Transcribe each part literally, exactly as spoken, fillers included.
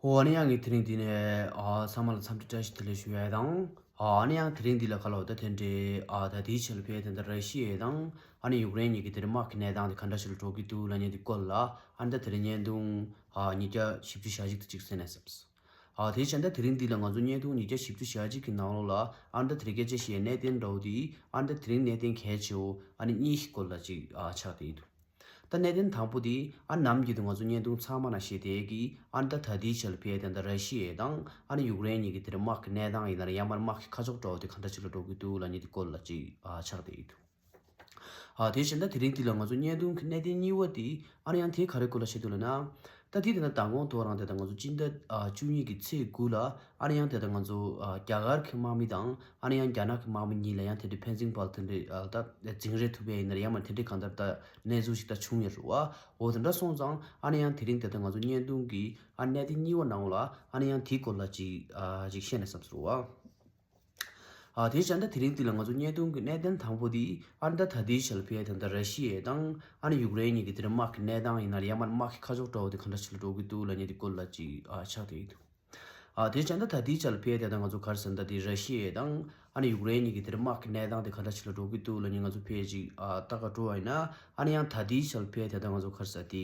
ཨོ་ཨ་ནི་ཡང་ངས་དེ་རིང་འདི་ནས་ཨ་ཚང་མ་ལ་འཚམས་འདྲི་བཀྲ་ཤིས་བདེ་ལེགས་ཞུ་ཡ་དང་། ཨ་ནི་ཡང་དེ་རིང་འདི་ལ་ཁ་ལོ་ད་དེ་འདྲའི་ཨ་ད་དེའི་ཆེད་ལ་ཕེ་དེ་འདྲ་ར་ཤི་ཡ་དང་ཨ་ནི་ཡུཀ་རེན་གཉིས་ཀྱི་དེ་རིང་དམག་གི་གནས་སྟངས་དེ་ག་འདྲ་ཞིག་ལ་འགྲོ་གི་འདུག་ལབ་མཁན་དེ་སྐོར་ལ་ཨ་ནི་ད་དེ་རིང་བརྙན་ཐུང་ཨ་ཉིས་བརྒྱ་བཞི་བཅུ་ཞེ་གཅིག་དེ་གཅིག་གསན་ནས་བསམས། ཨ་དེ་བྱས་ན་ད་དེ་རིང་འདི་ལ་ང་ཚོ་བརྙན་ཐུང་ཉིས་བརྒྱ་བཞི་བཅུ་ཞེ་གཅིག་གི་ནང་ལོགས་ལ་ཨ་ནི་ད་དེ་རིང་སྐད་ཆ་བཤད་གནད་དོན་འདྲ་བོ་དེ་ཨ་ནི་ད་དེ་རིང་གནད་དོན་གལ་ཆེ་བོ་ཨ་ནི་གཉིས་ཀྱི་སྐོར་ལ་ཅིག་ཨ་ཆགས་བསྡད་ཡོད་འདུག་ད་གནད་དོན་དང་པོ་དེ་ཨ་ནམ་རྒྱུན་དུ་ང་ཚོ་བརྙན་ཐུང་ཚང་མ་ན་བཤད་བསྡད་ཀྱི་ཨ་ནི་ད་ད་ལྟའི་ཆར་ཕེ་དེ་འདྲ་ར་ཤི་ཡ་དང་ཨ་ནི་ཡུཀ་རེན་གཉིས་ཀྱི་དེ་རིང་དམག་གི་གནས་སྟངས་ཡིན་ན་རེད། ཡང་མིན་དམག་གི་ཁ་ཕྱོགས་འདྲ་བོ་དེ་ག་འདྲ་ཅིག་ལ་འགྲོ་གི་འདུག་ལབ་མཁན་དེ་སྐོར་ལ་ཅིག་ཨ་ཆགས་བསྡད་ཡོད་འདུག་ཨ་དེ་བཞིན་ད་དེ་རིང་འདི་ལ་ང་ཚོ་བརྙན་ཐུང་གི་གནད་དོན་གཉིས་པ་དེ་ཨ་ནི་ཡང་དེ་ག་རེ་སྐོར་ལ་བཤད་འདུག་ལབ་ན། ད་དེ་དེ་ན་མདང་དགོང་དུ་རང་དེ་ད་ང་ཚོ་སྤྱི་ཟླ་ཨ་བཅུ་གཉིས་ཀྱི་ཚེས་དགུ་ལ་ཨ་ནི་ཡང་དེ་ད་ང་ཚོ་ཨ་རྒྱ་གར་གྱི་དམག་མི་དང་ཨ་ནི་ཡང་རྒྱ་ནག་གི་དམག་མི་གཉིས་ལ་ཡང་དེ་འདྲའི་ཕན་ཚུན་བར་དེ་འདྲའི་ཨ་ད་འཛིང་རེས་ཐུབ་པ་ཡིན་ན་རེད། ཡང་མིན་དེ་འདྲའི་གང་ལྟར་ད་གནས་ཚུལ་ཞིག་ད་བྱུང་ཡོད་རེད་བ། འོ་དེ་འདྲ་སོང་ཙང་ཨ་ནི་ཡང་དེ་རིང་དེ་ད་ང་ཚོ་བརྙན་ཐུང་གི་ཨ་གནད་དོན་གཉིས་པ་ནང་ལ་ཨ་ནི་ཡང་དེའི་སྐོར་ལ་ཅིག་ཨ་ཅིག་བཤད་ན་བསམ་སོང་བ། ཨ་དེ་བྱས་ན་དེ་རིང་འདི་ལ་ང་ཚོ་བརྙན་ཐུང་གི་གནད་དོན་དང་པོ་དེ་ཨ་ནི་ད་ད་ལྟའི་ཆར་ཕེ་དེ་འདྲ་ར་ཤི་ཡ་དང་ཨ་ནི་ཡུཀ་རེན་གཉིས་ཀྱི་དེ་རིང་དམག་གི་གནས་སྟངས་ཡིན་ན་རེད། ཡང་མིན་དམག་གི་ཁ་ཕྱོགས་འདྲ་བོ་དེ་ག་འདྲ་ཞིག་ལ་འགྲོ་གི་འདུག་ལབ་མཁན་དེ་སྐོར་ལ་ཅིག་ཨ་ཆགས་བསྡད་ཡོད་འདུག་ཨ་དེ་བྱས་ན་ད་ལྟའི་ཆར་ཕེ་དེ་ད་ང་ཚོ་ག་རེ་ཟེར་ན་ད་དེ་ར་ཤི་ཡ་དང་ཨ་ནི་ཡུཀ་རེན་གཉིས་ཀྱི་དེ་རིང་དམག་གི་གནས་སྟངས་དེ་ག་འདྲ་ཞིག་ལ་འགྲོ་གི་འདུག་ལབ་མཁན་ང་ཚོ་ཕེ་ཅིག་ཨ་ལྟ་ག་འགྲོ་བ་ཡིན་ན་ཨ་ནི་ཡང་ད་ལྟའི་ཆར་ཕེ་དེ་ད་ང་ཚོ་ག་རེ་ཟེར་དེ།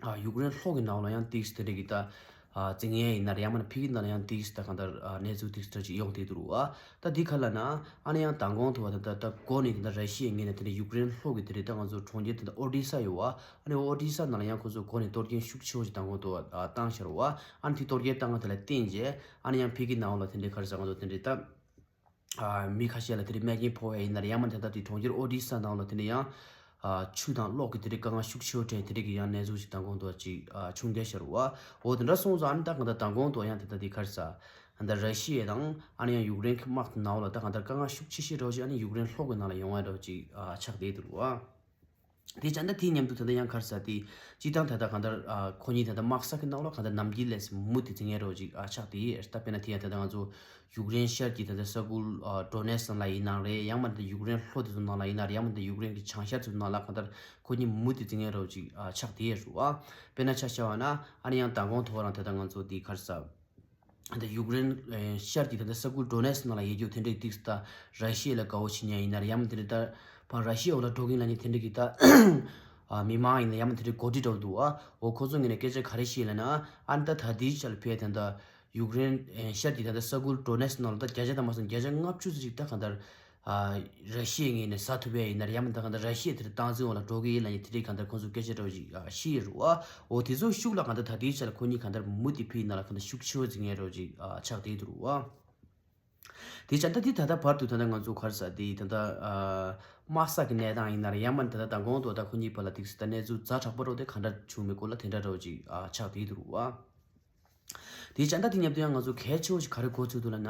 ཨ་ཡུཀ་རེན་ལྷོ་གི་ནང་ལ་ཡང་ཏིག་དེ་འདྲ་གི་ད་ཨ་འཛིང་ཡས་ཡིན་ན་རེད། ཡང་མིན་ཕི་གི་ནང་ལ་ཡང་ཏིག་ད་གང་ལྟར་ཨ་གནས་ཚུལ་ཏིག་ཏྲ་ཅིག་ཡོང་བསྡད་འདུག་རུ་ཨ། ད་འདི་ག་ལབ་ན་ཨ་ནི་ཡང་མདང་དགོང་དུ་བ་ད་ད་ད་འགོ་ནས་དེ་འདྲ་ར་ཤི་ཡའི་ངོས་ནས་དེ་འདྲ་ཡུཀ་རེན་ལྷོ་གི་དེ་རེད། ད་ང་ཚོ་གྲོང་ཁྱེར་དེ་འདྲ་ཨོ་ཌི་ས་ཡོད་བ། ཨ་ནི་ཨོ་ཌི་ས་ནང་ལ་ཡང་ཁོ་ཚོ་འགོ་ནས་གཏོར་སྐྱོན་ཤུགས་ཆེ་བོ་ཞིག་མདང་དགོང་དུ་བ་ཨ་བཏང་ཤར་བ། ཨ་ནི་དེ་གཏོར་སྐྱོན་བཏང་བ་དེ་ལ་བརྟེན་རྗེས་ཨ་ནི་ཡང་ཕི་གི་ནང་ལ་དེ་འདྲའི་ག་རེ་ཟེར་ང་ཚོ་དེ་འདྲའི་ད། ཨ་མི་ཁ་ཤས་ལ་དེ་རིང་རྨས་སྐྱོན་ཕོག་ཡ་ཡིན་ན་རེད། ཡང་མིན་དེ་ལྟར་དེ་གྲོང་ཁྱེར་ཨོ་ཌི་ས་ནང་ལ་དེ་འདྲ་ཡང་ཨ་ཆུ་དང་གློག་གི་དེ་འདྲའི་དཀའ་ངལ་ཤུགས་ཆེ་བོ་འཕྲད་དེ་འདྲའི་གི་ཡང་གནས་ཚུལ་ཞིག་མདང་དགོང་དུ་ཅིག་ཨ་བྱུང་བསྡད་ཤར་བ། འོ་དེ་འདྲ་སོང་ཙང་ཨ་ནི་ད་གང་ལྟར་མདང་དགོང་དུ་ཡང་དེ་ལྟར་དེ་ག་རེ་ཟེར་ཨ་ད་ར་ཤི་ཡ་དང་ཨ་ནི་ཡང་ཡུཀ་རེན་གྱི་དམག་དེ་ནང་ལ་ད་གང་ལྟར་དཀའ་ངལ་ཤུགས་ཆེ་ཤོས་འདྲ་བོ་ཅིག་ཨ་ནི་ཡུཀ་རེན་ལྷོ་གི་ནང་ལ་ཡོང་བ་འདྲ་བོ་ཅིག་ཨ་ཆགས་བསྡད་འདུག་བ། དེ་བྱས་ན་དེའི་མཉམ་དུ་ད་ལྟ་ཡང་ག་རེ་ཟེར་དེ་སྤྱིར་བཏང་ད་ལྟ་གང་ལྟར་ཨ་ཁོ་གཉིས་ད་ལྟ་དམག་ས་གི་ནང་ལོགས་གང་ལྟར་ནམ་རྒྱུན་ལས་མུ་མཐུད་འཛིང་ཡས་འདྲ་བོ་ཅིག་ཨ་ཆགས་བསྡད་ཡོད། ད་དཔེར་ན་དེ་ཡང་ད་ལྟ་ང་ཚོ་ཡུཀ་རེན་ཤར་གྱི་ད་ལྟ་ས་ཁུལ་ཨ་ཌོ་ནེ་སི་ནང་ལ་ཡིན་ནའང་རེད། ཡང་མིན་ད་ཡུཀ་རེན་ལྷོ་དེ་ཚོ་ནང་ལ་ཡིན་ན་རེད། ཡང་མིན་ད་ཡུཀ་རེན་གྱི་བྱང་ཤར་དེ་ཚོ་ནང་ལ་གང་ལྟར་ཁོ་གཉིས་མུ་མཐུད་འཛིང་ཡས་འདྲ་བོ་ཅིག་ཨ་ཆགས་བསྡད་ཡོད་རེད་བ། དཔེར་ན་ཆ་བཞག་པ་ན་ཨ་ནི་ཡང་མདང་དགོང་ཐོག་རང་ད་ལྟ་ང་ཚོ་དེ་ག་རེ་ཟེར། ད་ཡུཀ་རེན་ཨེ་ཤར་གྱི་ད་ལྟ་ས་ཁུལ་ཌོ་ནེ་སི་ནང་ལ་ཡོད་རྒྱུ་དེ་འདྲའི་ཏིག་ད་ར་ཤི་ཡ་ལ་དགའ་བོ་བྱེད་མཁན་ཡིན་ན་རེད། ཡང་མིན་དེ་འདྲའི་ད་ཕར་ར་ཤི་ཡ་འོག་ལ་འགྲོ་གི་ཡིན་ལབ་མཁན་དེ་འདྲའི་གི་ད་ཨ་མི་མང་ཡིན་ན་ཡང་མིན་དེ་འདྲའི་འགོ་ཁྲིད་འདྲ་བོ་འདུག་ཨ། འོ་ཁོ་ཚོ་ངོས་ནས་སྐད་ཆ་ག་རེ་བཤད་ལབ་ན་ཨ་ནི་ད་ད་ལྟའི་ཆར་ཕེ་ད་ད་ཡུཀ་རེན་ཨེ་ཤར་གྱི་ད་ལྟ་ས་ཁུལ་ཌོ་ནེ་སི་ནང་ལ་ད་བརྒྱ་ཆ་ད་མ་སོང་བརྒྱ་ཆ་ལྔ་བཅུ་ཙམ་ཅིག་ད་གང་ལྟར། ཨ་ར་ཤི་ཡའི་ངོས་ནས་ཟ་ཐུབ་ཡ་ཡིན་ན་རེད། ཡང་མིན་ད་གང་ལྟར་ར་ཤི་ཡ་དེ་རིང་སྟངས་འཛིན་འོག་ལ་འགྲོ་གི་ཡིན་ལབ་མཁན་དེ་འདྲའི་གང་ལྟར་ཁོང་ཚོ་སྐད་ཆ་འདྲ་བོ་ཞིག་ཨ་བཤད་ཡོད་རེད་བ། འོ་དེ་ཚོ་ཤུགས་ལ་གང་ལྟར་ད་ལྟའི་ཆར་ལ་ཁོ་གཉིས་གང་ལྟར་མུ་མཐུད་ཕི་ཡི་ནང་ལ་གང་ལྟར་ཤུགས་ཆེ་བོ་འཛིང་ཡས་འདྲ་བོ་ཅིག་ཨ་ཆགས་བསྡད་འདུག་རེད་བ། དེ་བྱས་ད་དེ་ད་ལྟ་བར་དུ་ད་ལྟ་ང་ཚོ་ག་རེ་ཟེར་དེ་ད་ལྟ་ཨ་དམག་ས་གི་གནས་སྟངས་ཡིན་ན་རེད། ཡང་མིན་ད་ལྟ་མདང་དགོང་དུ་ད་ཁོ་གཉིས་བར་ལ་ཏིག་ཙམ་ད་གནས་ཚུལ་ཛ་དྲག་པོ་འདྲ་བོ་དེ་ག་འདྲ་བྱུང་མེད་སྐོར་ལ་དེ་འདྲ་འདྲ་བོ་ཅིག་ཨ་ཆགས་བསྡད་འདུག་རེད་བ། དེའི་ཆ་ད་དེ་མཉམ་དུ་ཡང་ང་ཚོ་གལ་ཆེ་བོ་ཞིག་ག་རེ་གོ་ཚུལ་འདུག་ལབ་ན།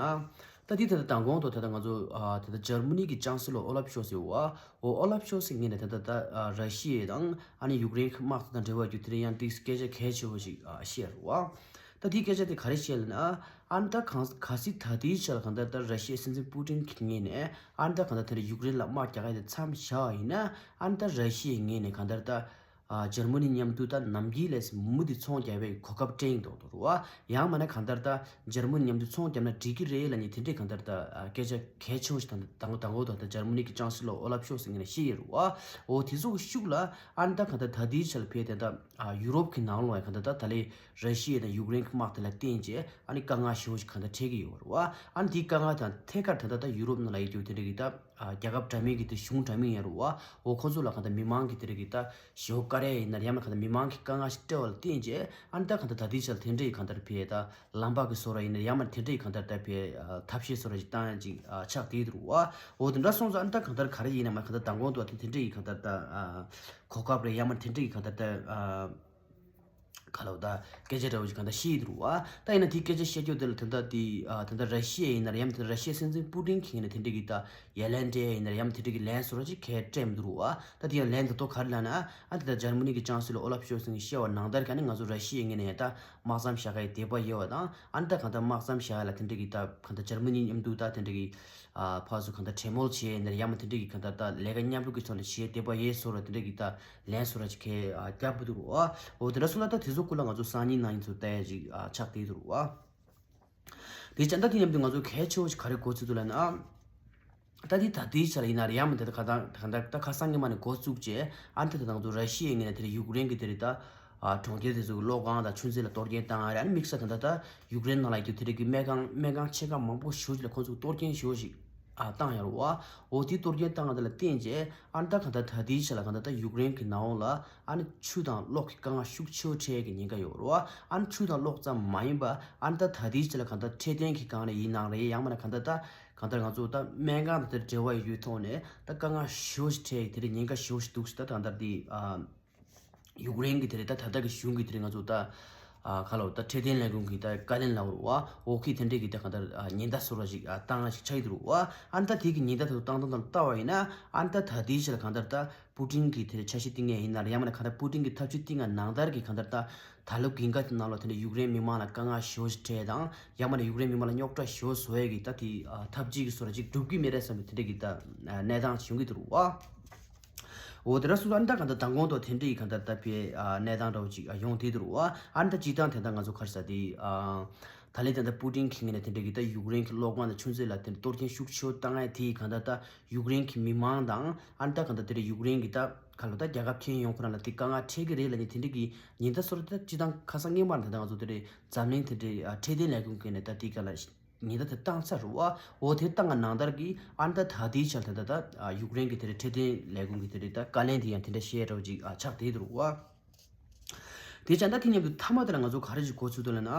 ད་དེ་ད་ལྟ་མདང་དགོང་དུ་ད་ལྟ་ང་ཚོ་ཨ་ད་ལྟ་འཇར་མ་ནི་གི་ཅང་སི་ལོ་ཨོ་ལབ་ཤོལ་ཚི་ཡོད་བ། འོ་ཨོ་ལབ་ཤོལ་ཚི་ངོས་ནས་ད་ལྟ་ད་ཨ་ར་ཤི་ཡ་དང་ཨ་ནི་ཡུཀ་རེན་གྱི་དམག་དེ་དང་འབྲེལ་བ་རྒྱུ་དེ་རིང་ཡང་ཏིག་སྐད་ཆ་གལ་ཆེ་བོ་ཞིག་ཨ་བཤད་རེད་བ། ད་དེའི་སྐད་ཆ་དེ་ག་རེ་བཤད་ལབ་ན། ཨ་ནི་ད་གང་གལ་སྲིད་ད་ལྟའི་ཆར་གང་ལྟར་ད་ར་ཤི་ཡའི་སྲིད་འཛིན་པུ་ཏིན་གྱི་ངོས་ནས་ཨ་ནི་ད་གང་ལྟར་ད་ལྟ་ཡུཀ་རེན་ལ་དམག་རྒྱག་ཡ་དེ་མཚམས་བཞག་པ་ཡིན་ན། ཨ་ནི་ད་ར་ཤི་ཡའི་ངོས་ནས་གང་ལྟར་ད། ཨ་འཇར་མ་ནི་མཉམ་དུ་ད་ནམ་རྒྱུན་ལས་མུ་མཐུད་ཚོང་རྒྱག་པའི་གོ་སྐབས་སྤྲད་ཡིན་མདོག་མདོག་རེད་བ། ཡང་མིན་ན་གང་ལྟར་ད་འཇར་མ་ནི་མཉམ་དུ་ཚོང་བརྒྱབ་ན་འགྲིག་གི་རེད་ལབ་མཁན་དེ་འདྲའི་གང་ལྟར་ད་ཨ་སྐད་ཆ་གལ་ཆེ་བོ་ཞིག་ད་ལྟ་མདང་དགོང་དུ་ད་འཇར་མ་ནི་གི་ཅང་སི་ལོ་ཨོ་ལབ་ཤོལ་ཚི་ངོས་ནས་བཤད་ཡོད་རེད་བ། འོ་དེ་ཚོ་གི་ཤུགས་ལ་ཨ་ནི་ད་གང་ལྟར་ད་ལྟའི་ཆར་ཕེ་དེ་ད་ཨ་ཡུ་རོབ་གི་ནང་ལོགས་ཡང་གང་ལྟར་ད་ད་ལོའི་ར་ཤི་ཡ་དང་ཡུཀ་རེན་གྱི་དམག་དེ་ལ་བརྟེན་བྱས་ཨ་ནི་དཀའ་ངལ་ཞེ་པོ་ཞིག་གང་ལྟར་འཕྲད་ཀྱི་ཡོད་རེད་བ། ཨ་ནི་དེའི་དཀའ་ངལ་དང་ཐད་ཀར་ད་ལྟ་ད་ཡུ་རོབ་ནང་ལ་ཡོད་རྒྱུ་དེ་འདྲ་གི་ད་ཨ་རྒྱལ་ཁབ་འདྲ་མིན་གྱི་དེ་གཞུང་འདྲ་མིན་ཡིན་རུང་བ། འོ་ཁོ་ཚོ་ལ་གང་ལྟར་མི་མང་གི་དེ་འདྲ་གི་ད་ཞེ་པོ་དཀའ་ལས་ཡིན་ན་ཡང་མིན་གང་ལྟར་མི་མང་གི་དཀའ་ངལ་ཞིག་སྤྲད་པ་ལ་བརྟེན་བྱས་ཨ་ནི་ད་གང་ལྟར་ད་ལྟའི་ཆར་དེ་འདྲ་གི་གང་ལྟར་ཕེ་ད་ལམ་བར་གྱི་བཟོ་འདྲ་ཡིན་ན་ཡང་མིན་དེ་འདྲ་གི་གང་ལྟར་ད་ཕེ་ཨ་ཐབས་ཤེས་བཟོ་འདྲ་ཞིག་བཏང་ཡ་ཅིག་ཨ་ཆགས་བསྡད་འདུག་བ། འོ་དེ་འདྲ་སོང་ཙང་ཨ་ནི་ད་གང་ལྟར་ག་རེ་ཡིན་ན་མ་གང་ལྟར་མདང་དགོང་དུ་ཨ་དེ་དེ་འདྲ་གི་གང་ལྟར་ད་ཨ་གོ་སྐབས་རེད། ཡང་མིན་དེ་འདྲ་གི་གང་ལྟར་ད་ཨ། ག་ལབ་ད་སྐད་ཆ་འདྲ་བོ་ཞིག་གང་ལྟར་བཤད་ཀྱི་འདུག་རུ་བ། ད་ཡིན་ན་དེའི་སྐད་ཆ་བཤད་རྒྱུ་དེ་ལ་ད་ལྟ་དེ་ཨ་ད་ལྟ་ར་ཤི་ཡ་ཡིན་ན་རེད། ཡང་མིན་ད་ལྟ་ར་ཤི་ཡའི་སྲིད་འཛིན་པུ་ཏིན་གྱི་ངོས་ནས་དེ་འདྲ་གི་ད་ཡ་ལན་སྤྲད་ཡ་ཡིན་ན་རེད། ཡང་མིན་དེ་འདྲ་གི་ལན་བཟོ་འདྲ་ཅིག་གང་ཡང་སྤྲད་མི་འདུག་རུ་བ། ད་དེ་ཡང་ལན་དེ་ཐོག་ག་རེ་ལབ་ན་ཨ་ད་ལྟ་འཇར་མ་ནི་གི་ཅང་སི་ལོ་ཨོ་ལབ་ཤོལ་ཚི་གིས་བཤད་པ་ནང་ལྟར་ག་ནི་ང་ཚོ་ར་ཤི་ཡའི་ངོས་ནས་ད་དམག་མཚམས་བཞག་ག་ཡི་དད་པ་ཡོད་པ་དང་ཨ་ནི་ད་གང་ལྟར་དམག་མཚམས་བཞག་ཡ་ལ་དེ་འདྲ་གི་ད་གང་ལྟར་འཇར་མ་ནི་མཉམ་དུ་ད་དེ་འདྲ་གི་ཨ་ཕར་ཚུར་གང་ལྟར་གྲོས་མོལ་བྱས་ནས་ཡང་མིན་དེ་འདྲ་གི་གང་ལྟར་ད་ལས་ཀ་མཉམ་རུབ་ཀྱི་ཐོག་ནས་བྱས་དད་པ་ཡོད་བཟོ་འདྲ་དེ་འདྲ་གི་ད་ལན་བཟོ་འདྲ་ཅིག་ག་རྒྱབ་འདུག་རུ་བ། འོ་དེ་འདྲ་སོང་ན་ད་དེ་ ཚོ་སྐོར་ལ་ང་ཚོ་སང་ཉིན་གནངས་ཉིན་ཚོ་ལྟ་ཡ་ཅིག་ཨ་ཆགས་བསྡད་འདུག་རེད་བ། དེ་བྱས་ད་དེ་མཉམ་དུ་ང་ཚོ་གལ་ཆེ་བོ་ཞིག་ག་རེ་གོ་ཚུལ་འདུག་ལབ་ན། ད་དེ་ད་ལྟའི་ཆ་ལ་ཡིན་ན་རེད་ཡ་མ་དེ་ད་ག་ད་ད་ད་ཁ་སང་ཉི་མ་ནས་འགོ་བཙུགས་བྱས་ཨ་ནི་ད་ད་ང་ཚོ་ར་ཤི་ཡའི་ངོས་ནས་དེ་རིང་ཡུཀ་རེན་གྱི་དེ་རིང་ད་ཨ་གྲོང་ཁྱེར་དེ་ཚོ་གི་གློག་ཁང་དང་ཆུ་མཛོད་ལ་གཏོར་སྐྱོན་བཏང་ཡ་རེད། ཨ་ནི་དམིགས་བསལ་ད་ད་ད་ཡུཀ་རེན་ནང་ལ་ཡོད་དེ་རིང་གི་སྨན་ཁང་སྨན་ཁང་ཆེ་ཁག་མང་པོ་ཞེ་པོ་ཅིག་ལ་ཁོང་ཚོ་གི་གཏོར་སྐྱོན་ཞེ་པོ་ཞིག་ཨ་བཏང་ཡོད་རེད་བ། འོ་དེ་གཏོར་སྐྱོན་བཏང་ཡ་དེ་ལ་བརྟེན་བྱས་ཨ་ནི་ད་ག་ད་ད་ལྟའི་ཆ་ལ་ག་ད་ད་ཡུཀ་རེན་གྱི་ནང་ལོགས་ལ་ཨ་ནི་ཆུ་དང་གློག་གི་དཀའ་ངལ་ཤུགས་ཆེ་བོ་འཕྲད་ཡ་གི་ཉེན་ཁ་ཡོད་རེད་བ། ཨ་ནི་ཆུ་དང་གློག་ཙམ་མ་ཡིན་པ་ཨ་ནི་ད་ད་ལྟའི་ཆ་ལ་ག་ད་འཕྲོད་བསྟེན་གྱི་སྒང་ནས་ཡིན་ནའང་རེད། ཡང་མིན་ན་ག་ད་ད་གང་ལྟར་ང་ཚོ་ད་སྨན་ཁང་དང་དེར་འབྲེལ་བ་ཡོད་པའི་ཐོག་ནས་ད་དཀའ་ངལ་ཞེ་པོ་ཞིག་འཕྲད་ཡི་དེ་རིང་ཉེན་ཁ་ཞེ་པོ་ཞིག་འདུག་ཟེར། ད་ད་ལྟར་དེ་ཨ་ཡུཀ་རེན་གྱི་དེ་རིང་ད་ད་ལྟ་གི་གཞུང་གི་དེ་རིང་ང་ཚོ་ད་ཨ་ག་ལ་ད་འཕྲོད་བསྟེན་ལས་ཁུངས་ཀྱི་ད་བཀའ་བློན་ལ་འོ་འོ་ཁི་དེ་འདྲས་ཀྱི་ད་གང་ལྟར་ཨ་ཉེན་བརྡ་བཟོ་འདྲ་ཞིག་ཨ་བཏང་ཡ་ཞིག་ཆགས་ཀྱི་འདུག་རེད་བ། ཨ་ནི་ད་དེ་གི་ཉེན་བརྡ་དེ་ཚོ་བཏང་སྟངས་དང་ལྟ་བ་ཡིན་ན་ཨ་ནི་ད་ད་ལྟའི་ཆ་ལ་གང་ལྟར་ད་པུ་ཏིན་གྱི་དེ་འཕྲོད་བསྟེན་ཡིན་ན་རེད། ཡང་མིན་ན་གང་ལྟར་པུ་ཏིན་གྱི་འཐབ་ཇུས་བཏིང་ཡ་ནང་ལྟར་གྱི་གང་ལྟར་ད་ད་ལོ་དགུན་ཁ་དེ་ནང་ལོགས་དེ་འདྲ་ཡུཀ་རེན་མི་མང་ལ་དཀའ་ངལ་ཞེ་པོ་ཞིག་འཕྲད་དང་ཡང་མིན་ན་ཡུཀ་རེན་མི་མང་ལ་རྙོག་དྲ་ཞེ་པོ་བཟོ་ཡ་གི་ད་དེ་ཨ་འཐབ་ཇུས་ཀྱི་བཟོ་འདྲ་ཅིག་སྒྲུབ་ཀྱི་མེད་རེད་བསམ་པའི་དེ་འདྲ་གི་ད་ཨ་གནས་སྟངས་ཅིག་ཡོང་གི་འདུག་རེད་བ། འོ་དེ་འདྲ་སོང་ཙང་ཨ་ནི་ད་གང་ལྟར་མདང་དགོང་ཐོག་དེ་འདྲ་ཡི་གང་ལྟར་ད་ཕའི་ཨ་གནས་སྟངས་འདྲ་བོ་ཅིག་ཨ་ཡོང་བསྡད་འདུག་རེད་བ། ཨ་ནི་ད་སྤྱིར་བཏང་དེ་འདྲ་ང་ཚོ་ག་རེ་ཟེར་དེ་ཨ་ད་ལན་དེ་འདྲ་པུ་ཏིན་གྱི་ངོས་ནས་དེ་འདྲ་གི་ད་ཡུཀ་རེན་གྱི་གློག་ཁང་དང་ཆུ་མཛོད་ལ་དེ་འདྲ་གཏོར་སྐྱོན་ཤུགས་ཆེ་བོ་བཏང་ཡ་དེ་ཡི་གང་ལྟར་ད་ཡུཀ་རེན་གྱི་མི་མང་དང་ཨ་ནི་ད་གང་ལྟར་དེ་འདྲ་ཡུཀ་རེན་གྱི་ད་ག་ལ་ད་རྒྱལ་ཁབ་ཁྱོན་ཡོངས་ཁོ་རང་ལ་དེ་དཀའ་ངལ་འཕྲད་ཀྱི་རེད་ལབ་མཁན་དེ་འདྲ་གི་ཉེན་བརྡ་བཟོ་འདྲ་ད་སྤྱིར་བཏང་ཁ་སང་སྔོན་མ་ནས་ད་ལྟ་ང་ཚོ་དེ་འདྲ་འཛམ་གླིང་དེ་འདྲའི་ཨ་འཕྲོད་བསྟེན་ལས་ཁུངས་ཀྱི་ནས་ད་དེ་ག་ལ་ཉེན་བརྡ་དེ་བཏང་ཚར་རེད་བ། འོ་དེ་བཏང་བ་ནང་ལྟར་གྱི་ཨ་ནི་ད་ད་ལྟའི་ཆར་ད་ལྟ་ད་ཡུཀ་རེན་གྱི་དེ་འདྲའི་འཕྲོད་བསྟེན་ལས་ཁུངས་ཀྱི་དེ་འདྲའི་ད་བཀའ་བློན་དེ་ཡང་དེ་འདྲ་བཤད་འདྲ་བོ་ཅིག་ཨ་ཆགས་བསྡད་འདུག་རེད་བ། དེ་བྱས་ད་དེ་མཉམ་དུ་མཐའ་མ་དེ་ལ་ང་ཚོ་ག་རེ་ཞིག་གོ་ཚུལ་འདུག་ལབ་ན།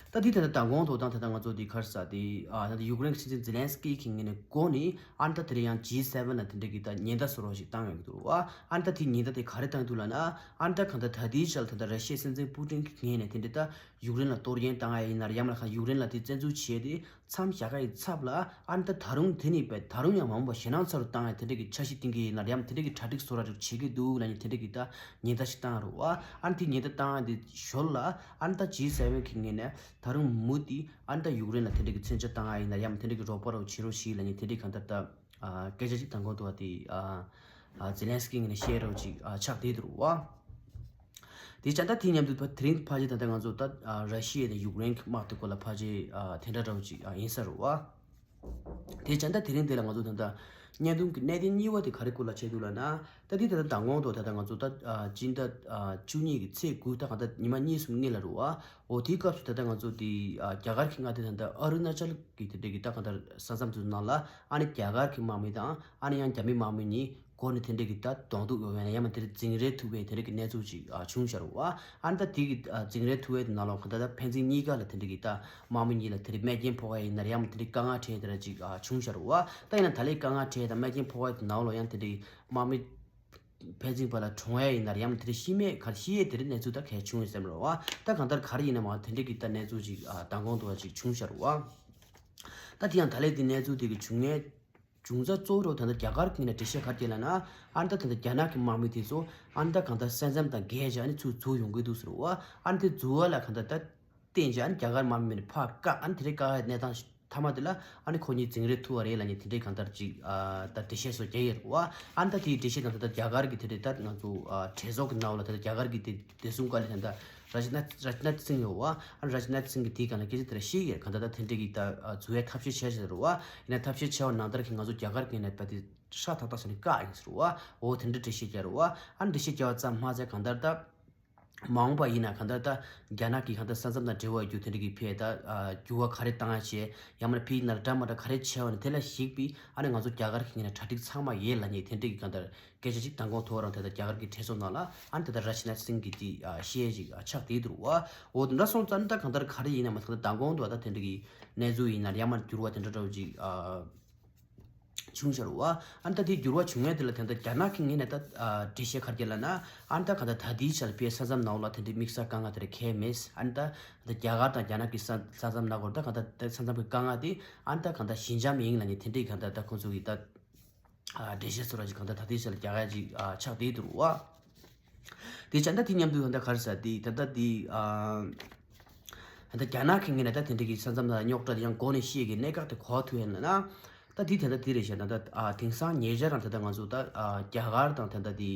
ད་དེ་ད་ལྟ་མདང་དགོང་ཐོག་དང་ད་ལྟ་ང་ཚོ་དེ་ག་རེ་ཟེར་དེ་ཨ་ད་ལྟ་ཡུཀ་རེན་གྱི་སྲིད་འཛིན་ཛེ་ལན་སི་ཀི་གི་ངོས་ནས་འགོ་ནས་ཨ་ནི་ད་དེ་རིང་ཡང་ཇི་སེ་ཝེན་ལ་དེ་འདྲ་གི་ད་ཉེན་བརྡ་བཟོ་འདྲ་བོ་ཞིག་བཏང་ཡོང་གི་འདུག་རེད་བ། ཨ་ནི་ད་དེ་ཉེན་བརྡ་དེ་ག་རེ་བཏང་འདུག་ལབ་ན། ཨ་ནི་ད་གང་ལྟར་ད་ལྟའི་ཆར་ད་ལྟ་ར་ཤི་ཡའི་སྲིད་འཛིན་པུ་ཏིན་གྱི་ངོས་ནས་དེ་འདྲ་ད་ཡུཀ་རེན་ལ་གཏོར་སྐྱོན་བཏང་ཡ་ཡིན་ན་རེད། ཡང་མིན་ན་ཁ་ཡུཀ་རེན་ལ་དེ་བཙན་འཛུལ་བྱས་ཏེ་མཚམས་བཞག་ག་ཡི་ཚབ་ལ་ཨ་ནི་ད་ད་རུང་དེ་ནས་བས་ད་རུང་ཡང་མང་པོ་ཞེད་སྣང་ཚ་རུ་བཏང་ཡ་དེ་འདྲ་གི་འཆར་གཞི་བཏིང་གི་ཡིན་ན་རེད། ཡང་དེ་འདྲ་གི་གྲ་སྒྲིག་བཟོ་འདྲ་ཅིག་བྱེད་ཀྱི་འདུག་ལབ་ནས་དེ་འདྲ་གི་ད་ཉེན་བརྡ་ཞིག་བཏང་ཡ་རེད་བ། ཨ་ནི་དེ་ཉེན་བརྡ་བཏང་ཡ་དེ་ཞོར་ལ་ཨ་ནི་ད་ཇི་སེ་ཝེན་གི་ངོས་ནས་ད་རུང་མུ་མཐུད་ཨ་ནི་ད་ཡུཀ་རེན་ལ་དེ་འདྲ་གི་མཚོན་ཆ་བཏང་ཡ་ཡིན་ན་རེད། ཡང་དེ་འདྲ་གི་རོགས་པ་རོགས་བྱེད་རོགས་ཞེས་ལབ་ནས་དེ་འདྲ་གང་ལྟར་ད། ཨ་སྐད་ཆ་ཅིག་མདང་དགོང་ཐོག་དེ་ཨ་ཨ་ཛེ་ལན་སི་ཀི་ངོས་ནས་བཤད་རོགས་ཅིག་ཨ་ཆགས་བསྡད་འདུག་རེད་བ། དེ་བྱས་ད་དེ་མཉམ་དུ་ད་དེ་རིང་ཕལ་ཆེར་ད་ལྟ་ང་ཚོ་ད་ཨ་ར་ཤི་ཡ་དང་ཡུཀ་རེན་གྱི་དམག་དེ་སྐོར་ལ་ཕལ་ཆེར་ཨ་དེ་འདྲ་འདྲ་བོ་ཅིག་ཨ་ཡིན་ས་རེད་བ། དེ་བྱས་ད་དེ་རིང་དེ་ལ་ང་ཚོ་ད་ལྟ་བརྙན་ཐུང་གི་གནད་དོན་གཉིས་པ་དེ་ག་རེ་སྐོར་ལ་བྱས་འདུག་ལབ་ན། ད་དེ་ད་ལྟ་མདང་དགོང་ཐོག་ད་ལྟ་ང་ཚོ་ད་ཨ་སྤྱི་ཟླ་ཨ་བཅུ་གཉིས་ཀྱི་ཚེས་དགུ་ད་གང་ལྟར་ཉི་མ་གཉིས་གསུམ་སྔོན་ལ་རེད་བ། འོ་དེའི་སྐབས་སུ་ད་ལྟ་ང་ཚོ་དེ་ཨ་རྒྱ་གར་གྱི་མངའ་སྡེ་ད་ལྟ་ཨ་རུ་ན་ཅལ་གྱི་དེ་འདྲ་གི་ད་གང་ལྟར་ས་མཚམས་ཚོའི་ནང་ལ་ཨ་ནི་རྒྱ་གར་གྱི་དམག་མི་དང་ཨ་ནི་ཡང་རྒྱ་མི་དམག་མི་གཉིས་སྒོ་ནས་དེ་འདྲ་གི་ད་གདོང་ཐུག་ཡོང་བའི་ཡང་མིན་དེ་འདྲ་འཛིང་རེས་ཐུག་པའི་དེ་འདྲ་གི་གནས་ཚུལ་ཅིག་ཨ་བྱུང་བཞག་རེད་བ། ཨ་ནི་ད་དེ་གི་ཨ་འཛིང་རེས་ཐུག་པའི་ནང་ལོགས་གང་ལྟར་ད་ཕན་ཚུན་གཉིས་ཀ་ལ་དེ་འདྲ་གི་ད་དམག་མི་གཉིས་ལ་དེ་འདྲ་རྨས་སྐྱོན་ཕོག་པ་ཡིན་ན་རེད། ཡང་མིན་དེ་འདྲ་དཀའ་ངལ་འཕྲད་དེ་འདྲ་ཅིག་ཨ་བྱུང་བཞག་རེད་བ། ད་ཡིན་ན་ད་ལན་དཀའ་ངལ་འཕྲད་དང་རྨས་སྐྱོན་ཕོག་པའི་ནང་ལོགས་ཡང་དེ་འདྲ་དམག་མི་ཕན་ཚུན་བར་ལ་གྲོངས་ཡ་ཡིན་ན་རེད། ཡང་མིན་དེ་འདྲ་ཤི་རྨས་ག་རེ་ཤི་ཡས་དེ་འདྲ་གནས་ཚུལ་ད་གལ་བྱུང་ཡོད་ས་མ་རེད་བ། ད་གང་ལྟར་ག་རེ་ཡིན་ན་མ་དེ་འདྲ་གི་ད་གནས་ཚུལ་ཅིག་ཨ་མདང་དགོང་དུ་བ་ཅིག་བྱུང་བཞག་རེད་བ། ད་དེ་ཡང་ད་ལན་དེ་གནས་ཚུལ་དེ་གི་བྱུང་ངེས་བྱུང་ཚུལ་གཙོ་བོ་རུ་ད་ལྟ་རྒྱ་གར་གྱི་ནས་འགྲེལ་བཤད་ག་རེ་བྱས་ལབ་ན། ཨ་ནི་ད་ད་ལྟ་རྒྱ་ནག་གི་དམག་མི་དེ་ཚོ་ཨ་ནི་ད་གང་ལྟར་ས་མཚམས་དང་བརྒལ་བྱས་ཨ་ནི་ཚུར་འཛུལ་ཡོང་གི་འདུག་ཟེར་བ། ཨ་ནི་དེ་འཛུལ་བ་ལ་གང་ལྟར་ད་བརྟེན་བྱས་ཨ་ནི་རྒྱ་གར་དམག་མི་ནས་ཕར་བཀག་ཨ་ནི་དེ་འདྲའི་བཀག་ཡ་གནས་སྟངས་ཤིག་མཐའ་མ་དེ་ལ་ཨ་ནི་ཁོ་གཉིས་འཛིང་རེས་ཐུག་པ་རེད་ལབ་ནས་དེ་འདྲའི་གང་ལྟར་ཅིག་ཨ་ད་འགྲེལ་བཤད་སོགས་རྒྱག་ཡོད་རེད་བ། ཨ་ནི་ད་དེའི་འགྲེལ་བཤད་དང་ད་ལྟ་རྒྱ་གར་གྱི་དེ་འདྲའི་ད་ང་ཚོ་ཨ་གྲོས་ཚོགས་ཀྱི་ནང་ལ་ད་ལྟ་རྒྱ་གར་གྱི་དེ་བདེ་སྲུང་བཀའ་བློན་ད་ལྟ་རཱཇ་ནཱཐ་རཱཇ་ནཱཐ་སིང་ཡོད་བ། ཨ་ནི་རཱཇ་ནཱཐ་སིང་གིས་དེའི་སྒང་ལ་སྐད་ཆ་དེ་འདྲ་བཤད་ཡོད། གང་ལྟར་ད་དེ་འདྲའི་གི་ད་ཨ་འཛུལ་བའི་ཐབས་ཤེས་བྱས་ཟེར་བ། ཡིན་ན་ཐབས་ཤེས་བྱས་པ་ནང་ལྟར་གྱི་ང་ཚོ་རྒྱ་གར་གྱི་ནས་ད་དེ་ཧྲ་ཐག་ཐག་བྱས་ནས་བཀག་ཡིན་ཟེར་བ། འོ་དེ་འདྲ་འགྲེལ་བཤད་རྒྱག་རེད་བ། ཨ་ནི་འགྲེལ་བཤད་རྒྱག་པ་ཙམ་མ་ཟད་གང་ལྟར་ད། མ་འོངས་པ་ཡིན་ན་གང་ལྟར་ད་རྒྱ་ནག་གི་གང་ལྟར་ས་མཚམས་དང་འབྲེལ་བ་ཡོད་རྒྱུ་དེ་འདྲ་གི་ཕའི་ད་ཨ་འགྱུར་བ་ག་རེ་བཏང་ཡ་བྱས། ཡང་མིན་ཕའི་ནང་ལ་འདྲ་མ་འདྲ་ག་རེ་བྱས་པ་ནི་དེ་ལ་གཞིགས་པའི་ཨ་ནི་ང་ཚོ་རྒྱ་གར་གྱི་ངོས་ནས་གྲ་སྒྲིག་ཚང་མ་ཡོད་ལབ་ནས་དེ་འདྲ་གི་གང་ལྟར་སྐད་ཆ་ཅིག་མདང་དགོང་ཐོག་རང་དེ་ལྟར་རྒྱ་གར་གྱི་གྲོས་ཚོགས་ནང་ལ་ཨ་ནི་དེ་ལྟར་རཱཇ་ནཱཐ་སིང་གི་དེ་ཨ་བཤད་ཅིག་ཨ་ཆགས་བསྡད་འདུག་བ། འོ་འདྲ་སོང་ཙང་ད་གང་ལྟར་ག་རེ་ཡིན་ན་མ་ཚད་ད་མདང་དགོང་དུ་ད་དེ་འདྲ་གི་གནས་ཚུལ་ཡིན་ན་ཡང་མིན་འགྱུར་བ་དེ་འདྲ་འདྲ་བོ་ཅིག་ཨ། བྱུང་ཤར་བ། ཨ་ནི་ད་དེ་འགྱུར་བ་བྱུང་ཡས་དེ་ལ་དེ་འདྲ་རྒྱ་ནག་གི་ངོས་ནས་ད་ཨ་འགྲེལ་བཤད་ག་རེ་རྒྱག་ལབ་ན། ཨ་ནི་ད་ག་ད་ད་དེའི་ཆར་པའི་ས་མཚམས་ནང་ལ་དེ་འདྲའི་དམིགས་བསལ་དཀའ་ངལ་དེ་འདྲ་གང་ཡང་མེད། ཨ་ནི་ད་ད་རྒྱ་གར་དང་རྒྱ་ནག་གི་ས་ས་མཚམས་ནང་སྐོར་ད་ག་ད་ད་ས་མཚམས་ཀྱི་དཀའ་ངལ་དེ་ཨ་ནི་ད་ག་ད་ཞི་འཇམ་ཡིན་ལབ་ནས་དེ་འདྲའི་ག་ད་ད་ཁོང་ཚོ་གི་ད་ཨ་འགྲེལ་བཤད་སོགས་ར་ཅིག་ག་ད་ད་དེའི་ཆར་རྒྱག་ཡ་ཅིག་ཨ་ཆགས་བསྡད་འདུག་བ། དེ་བྱས་ད་དེ་མཉམ་དུ་ད་ལྟ་ག་རེ་ཟེར་དེ་ད་ལྟ་དེ་ཨ་ད་ལྟ་རྒྱ་ནག་གི་ངོས་ནས་ད་དེ་འདྲ་གི་ས་མཚམས་ནང་རྙོག་དྲ་དེ་ཡང་འགོ་ནས་ཤེས་ཀྱི་གནད་འགག་དེ་གོ་ཐུབ་ཡོད་ན་ན། ད་དེ་ད་ལྟ་དེ་རེད་བྱས་ད་ལྟ་ཨ་དེང་སང་ཉེ་ཆར་རང་ད་ལྟ་ང་ཚོ་ད་ཨ་རྒྱ་གར་དང་ད་ལྟ་དེ་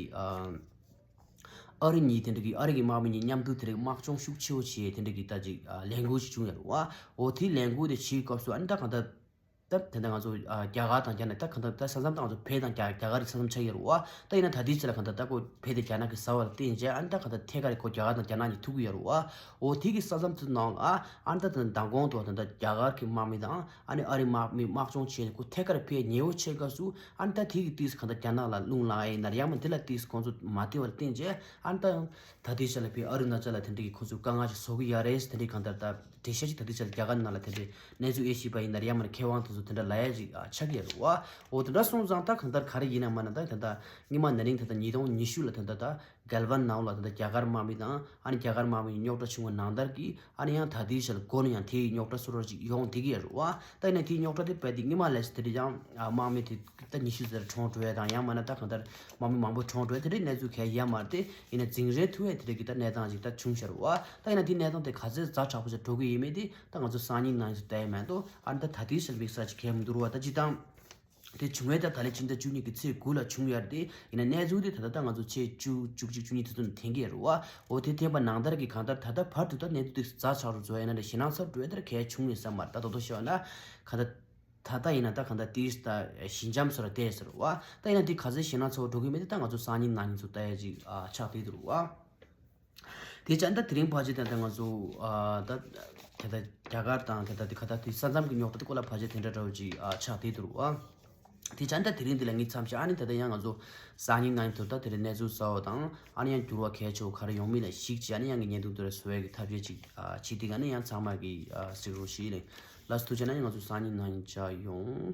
ཨ་ ཨ་རི་གཉིས་དེ་འདྲ་གི་ཨ་རི་གི་དམག་མི་གཉིས་མཉམ་དུ་དེ་འདྲ་གི་དམག་སྦྱོང་ཤུགས་ཆེ་བོ་བྱས་དེ་འདྲ་གི་ད་ཅིག་ཨ་ལས་འགུལ་ཞིག་བྱུང་ཡོད་རེད་བ། འོ་དེ་ལས་འགུལ་དེ་བྱེད་སྐབས་སུ་ཨ་ནི་ད་གང་ལྟར། ད་དེ་འདྲ་ང་ཚོ་ཨ་རྒྱ་གར་དང་རྒྱ་ནག་ད་གང་ལྟར་ད་ས་མཚམས་ད་ང་ཚོ་བོད་དང་རྒྱ་རྒྱ་གར་གྱི་ས་མཚམས་ཆགས་ཡོད་རེད་བ། ད་ཡིན་ན་ད་ལྟའི་ཆ་ལ་གང་ལྟར་ད་ཁོ་བོད་དེ་རྒྱ་ནག་གི་ས་བར་བརྟེན་བྱས་ཨ་ནི་ད་གང་ལྟར་ཐད་ཀར་ཁོ་རྒྱ་གར་དང་རྒྱ་ནག་གཉིས་ཐུག་གི་ཡོད་རེད་བ། འོ་དེ་གི་ས་མཚམས་དེ་ནང་ལ་ཨ་ནི་ད་ད་མདང་དགོང་དུ་ད་ད་རྒྱ་གར་གྱི་དམག་མི་དང་ཨ་ནི་ཨ་རི་དམག་མི་དམག་སྦྱོང་བྱས་ནས་ཁོ་ཐད་ཀར་ཕེབས་ཉེ་བོ་ཆགས་སྐབས་སུ་ཨ་ནི་ད་དེ་གི་དུས་སུ་གང་ལྟར་རྒྱ་ནག་ལ་རླུང་ལངས་ཡིན་ན་རེད། ཡང་མིན་དེ་ལ་དུས་སུ་ཁོང་ཚོ་མ་བལྟས་པར་བརྟེན་བྱས་ཨ་ནི་ད་ཡང་ད་ལྟའི་ཆ་ལ་ཕེབས་ཨ་རུ་ན་ཅལ་ལ་དེ་འདྲ་གི་ཁོང་ཚོ་དཀའ་ངལ་ཞིག་བཟོ་གི་ཡོད་རེད། དེ་འདྲའི་གང་ལྟར་ད། འགྲེལ་བཤད་ཅིག་ད་ལྟའི་ཆར་རྒྱ་གར་ནང་ལ་དེ་འདྲའི་གནས་ཚུལ་ཨེ་ཤེས་པ་ཡིན་ན་རེད། ཡང་མིན་མཁས་དབང་དེ་ཚོ་དེ་འདྲ་ལབ་ཡ་ཅིག་ཨ་ཆགས་ཀྱི་ཡོད་རེད་བ། འོ་དེ་འདྲ་སོང་ཙང་ད་གང་ལྟར་ག་རེ་ཡིན་ན་མ་ན་ད་ད་ལྟ་སྔོན་མ་ན་ནིང་ད་ལྟ་ཉིས་སྟོང་ཉི་ཤུ་ལ་ད་ལྟ་ད་གལ་ཝན་ནའོ་ལ་ད་ལྟ་རྒྱ་གར་དམག་མི་དང་ཨ་ནི་རྒྱ་གར་དམག་མི་རྙོག་དྲ་བྱུང་བ་ནང་ལྟར་གྱི་ཨ་ནི་ཡང་ད་ལྟའི་ཆར་སྒོ་ནས་ཡང་དེའི་རྙོག་དྲ་སོ་སོ་ཅིག་ཡོང་བསྡད་ཀྱི་ཡོད་རེད་བ། ད་ཡིན་ན་དེའི་རྙོག་དྲ་དེ་རྦད་དེ་སྔོན་མ་ལས་དེ་འདྲ་ཡང་ཨ་དམག་མི་དེ་ད་ཉི་ཤུ་ཙམ་གྲོངས་འགྲོ་ཡ་དང་ཡང་མ་ན་ད་གང་ལྟར་དམག་མི་མང་པོ་གྲོངས་འགྲོ་ཡ་དེ་འདྲའི་གནས་ཚུལ་གང་ཡང་ཡོད་མ་རེད། དེ་ཡིན་ན་འཛིང་རེས་ཐུབ་ཡ་དེ་འདྲ་གི་ད་གནས་སྟངས་ཅིག་ད་བྱུང་ཤར་བ། ད་ཡིན་ན་དེའི་གནས་སྟངས་དེ་ག་ཚོད་ཛ་དྲག་པོ་ཞིག་འགྲོ་གི་ཡིན་མིན་དེ་ད་ང་ཚོ་སང་ཉིན་གནངས་ཉིན་ཚོ་བལྟ་ཡ་མེད་དོ། ཨ་ནི་ད་ད་ལྟའི་ཆར་དམིགས་བསལ་ཅིག་གལ་མི་འདུག་ར་བ། ད་སྤྱིར་བཏང་དེ་བྱུང་བས་ད་ད་ལོའི་ཕྱི་ཟླ་བཅུ་གཉིས་ཀྱི་ཚེས་དགུ་ལ་བྱུང་ཡོད་རེད། དེ་ཡིན་ན་གནས་ཚུལ་དེ་ད་ལྟ་ད་ང་ཚོ་ཚེས་བཅུ་བཅུ་གཅིག་བཅུ་གཉིས་དེ་ཚོ་ནས་འཐེན་གྱི་ཡོད་རེད་བ། འོ་དེ་འཐེན་པ་ནང་ལྟར་གྱི་གང་ལྟར་ད་ལྟ་བར་དུ་ད་གནས་ཚུལ་དེ་ཛ་དྲག་རུ་འགྲོ་ཡ་ན་འདྲ་ཞེད་སྣང་ཚ་རུ་འགྲོ་ཡ་དེ་གལ་བྱུང་ཡོད་ས་མ་རེད། ད་དོ་དོ་ཤེས་པ་ན་གང་ལྟར་ད་ལྟ་ཡིན་ན་ད་གང་ལྟར་དེ་ད་ཞི་འཇམ་སོ་ར་བསྡད་ཟེར་བ། ད་ཡིན་ན་དེ་ག་ཚོད་ཞེད་སྣང་ཚ་བོ་འགྲོ་གི་མེད་དེ་ད་ང་ཚོ་སང་ཉིན་གནངས་ཉིན་ཚོ་བལྟ་ཡ་ཅིག་ཨ་ཆགས་བསྡད་འདུག་རུ་བ། དེ་ཙང་ད་དེ་རིང་ཕལ་ཆེར་ད་ལྟ་ང་ཚོ་ཨ་ད་དེ་ད་རྒྱ་གར་དང་དེ་ད་དེ་ག་ད་དེ་ས་མཚམས་ཀྱི་རྙོག་དྲ་དེ་སྐོར་ལ་ཕལ་ཆེར་དེ་འདྲ་འདྲ་བོ་ཅིག་ཨ་ཆགས་བསྡད་འདུག་རུ་བ། དེ་ཙང་ད་དེ་རིང་འདི་ལ་ངས་མཚམས་བཞག་ཨ་ནི་ད་ལྟ་ཡང་ང་ཚོ་སང་ཉིན་གནངས་ཉིན་ཚོ་ད་དེ་རིང་གནས་ཚུལ་གསར་བ་དང་ཨ་ནི་ཡང་འགྱུར་བ་གལ་ཆེ་བོ་ག་རེ་ཡོང་མིན་ལ་གཞིགས་བྱས་ཨ་ནི་ཡང་གི་བརྙན་ཐུང་དེ་ར་བཟོ་ཡ་གི་ཐབས་ཤེས་ཅིག་ཨ་བྱེད་དེ་ག་ནི་ཡང་ཚང་མ་གི་ཨ་གཟིགས་རོགས་ཞུ་ཡིན། ལགས་སོ་ཐུགས་རྗེ་གནང་། ང་ཚོ་སང་ཉིན་གནངས་ཉིན་མཇལ་ཡོང་།